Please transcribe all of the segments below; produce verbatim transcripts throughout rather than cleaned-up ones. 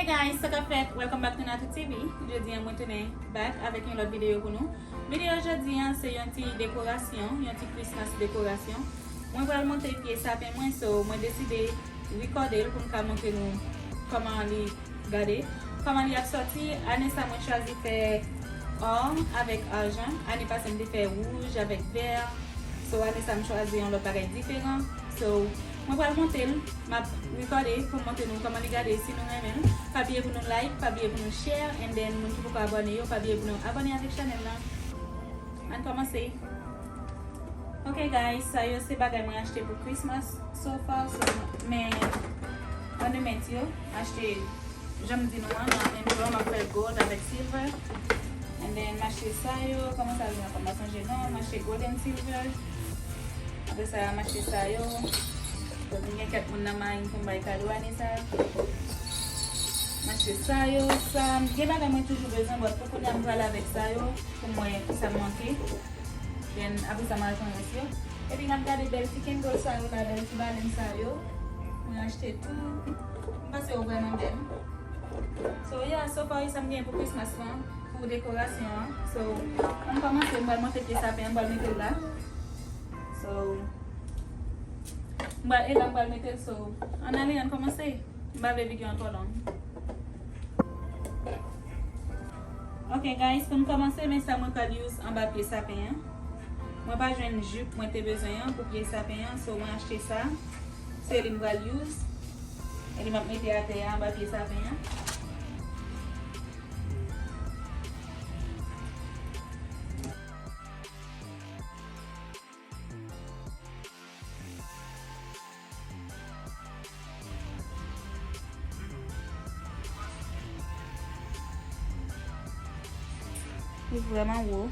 Hey guys, sa k ap fèt? Welcome back to Natou T V. Jodi a mwen tounen back avèk yon lòt videyo pou nou. Videyo jodi a se yon ti dekorasyon, yon ti Christmas dekorasyon. Mwen pral monte pye sapen mwen, so mwen deside rekòde l pou m ka montre nou kòman li gade, kòman li ap sòti. Ane sa mwen chwazi fè or avèk ajan. Ane pase m te fè wouj avèk vè. So ane sa m chwazi yon lòt bagay diferan. So mwen pral monte l, m ap rekòde pou m montre nou kòman li gade. Si nou renmen l, pa bliye pou nou like, pa bliye pou nou share, and then moun ki poko abòne yo, pa bliye pou nou abòne avèk chanèl la. Ann kòmanse. Ok guys, sa yo se bagay mwen achte pou Christmas so far, so, men ornament yo, achte, jan m di nou an, nan menm jan m ap fè gold avèk silver. And then m achte sa yo, kòman sa rele ankò, m pa sonje non, m achte gold and silver. Apre sa m achte sa yo. Donk m gen kèk moun nan mayi m pou m bay kado ane sa. M achte sa yo, sa, m gen bagay mwen toujou bezwen, but pou kounye a m pral avèk sa yo. Pou m wè kisa m manke. Then apre sa m al pran rès yo. Epi n ap gade bèl ti candle sa yo la, bèl ti balèn sa yo. Mwen achte tou. M panse yo vrèman bèl. So yeah, so far sa m gen pou Christmas lan, pou dekorasyon an. So ann kòmanse, m pral monte pye sapen an, m pral mete l la. So m pral, e la m pral mete l, so ann ale, ann kòmanse. M pa vle videyo an twò long. Ok guys, pou n kòmanse, men sa mwen pral use anba pye sapen an. Mwen pa jwenn jip mwen te bezwen an pou pye sapen an, so mwen achte sa. Se li m pral use. E li m ap mete atè a anba pye sapen an. Li vrèman wo.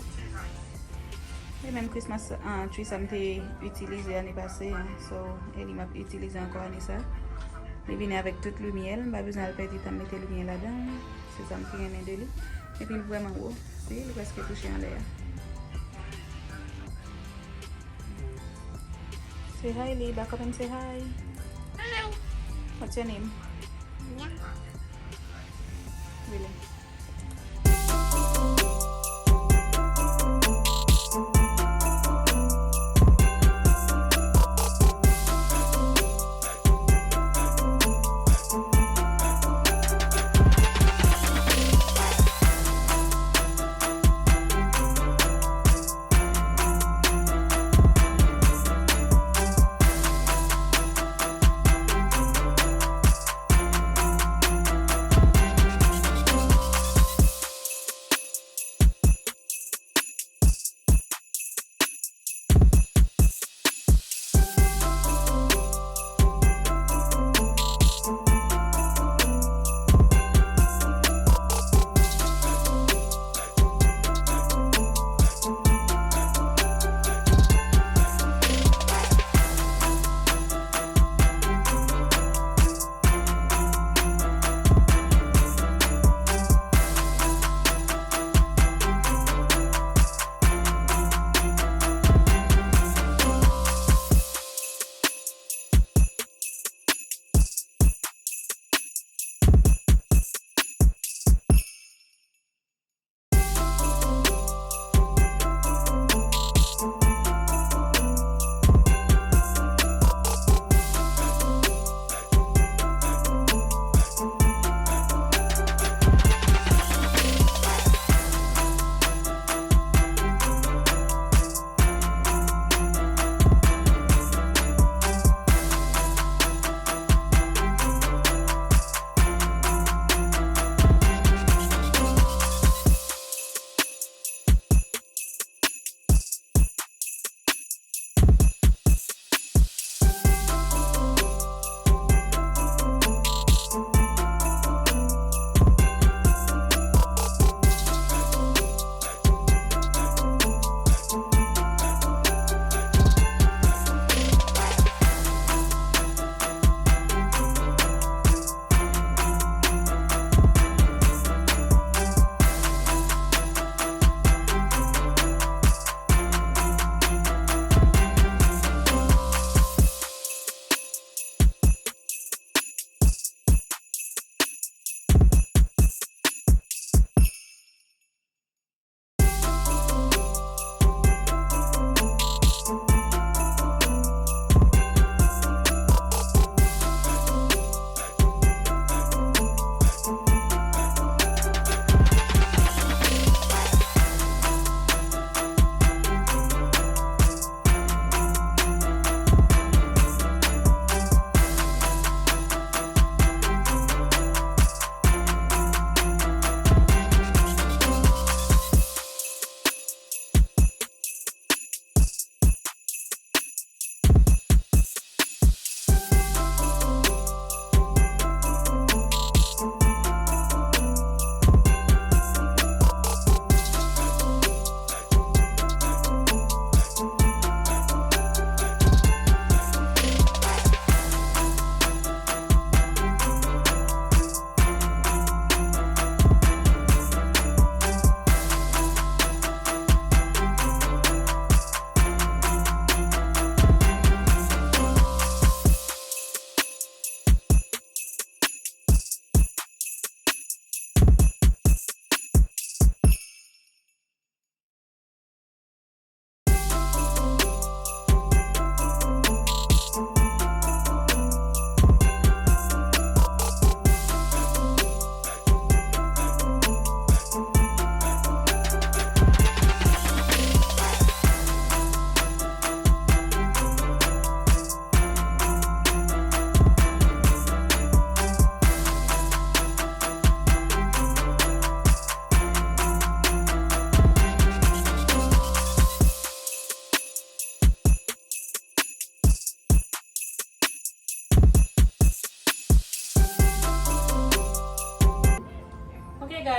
E menm Christmas, ah, tree sa m te itilize ane pase an. So, e li m ap itilize ankò ane sa. Li vini avèk tout limyè l, m pa bezwen al pèdi tan m mete limyè ladan. Se sa m pi renmen de li. Epi l vrèman wo. Si, li prèske touche anlè a. Say hi, Liba. Come and say hi. Hi. What's your name? Mia. Really?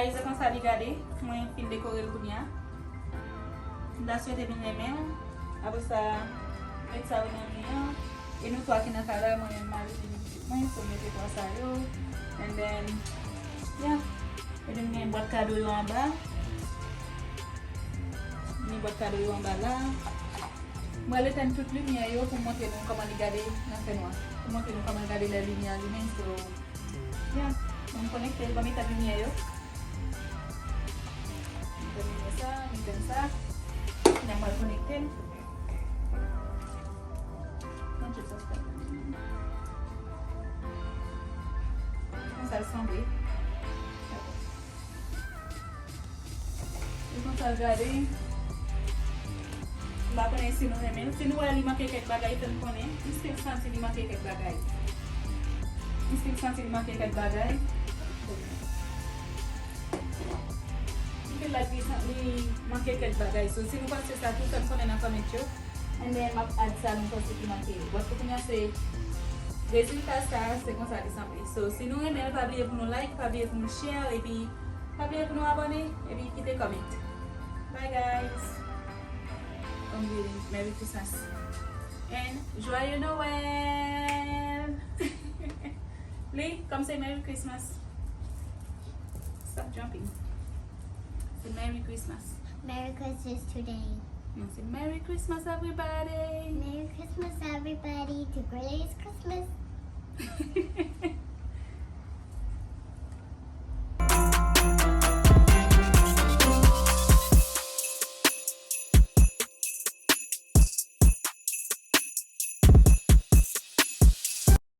Guys, se konsa li gade. Mwen fin dekore l kounye a. M ta swete nou renmen l. Apre sa, met sa yo nan mi an. E nou twa ki nan kay la, mwen menm, mari m, pitit mwen, so mete twa sa yo. And then, yeah. Epi m gen bwat kado yo anba. M gen bwat kado yo anba la. Mwen al etenn tout limyè yo pou m montre nou kòman li gade nan fènwa. Pou m montre nou kòman l gade lè limyè an limen, so, yeah. Mwen konekte l, ban m etenn limyè yo. M etenn limyè sa, m etenn sa. Kounye a m al konekte l. Mwen tcheke sa, sa. Konsa l sanble. E konsa l gade. M pa konnen si nou renmen l. Si nou wè li manke kèk bagay, fè m konnen. M still santi li manke kèk bagay. M still santi li manke kèk bagay. M feel like li san-, li manke kèk bagay. So, si nou panse sa tou, fè m konnen nan comment yo. And then, m ap add sa nou panse ki manke yo. But pou kounye a, se rezilta sa, se konsa li sanble. So, si nou renmen l, pa bliye pou nou like, pa bliye pou nou share, epi pa bliye pou nou abòne, epi kite comment. Bye, guys. Merry Christmas. And Joyeux Noël! Li, come say Merry Christmas. Stop jumping. Say Merry Christmas. Merry Christmas today. Non, say Merry Christmas, everybody. Merry Christmas, everybody. Today is Christmas.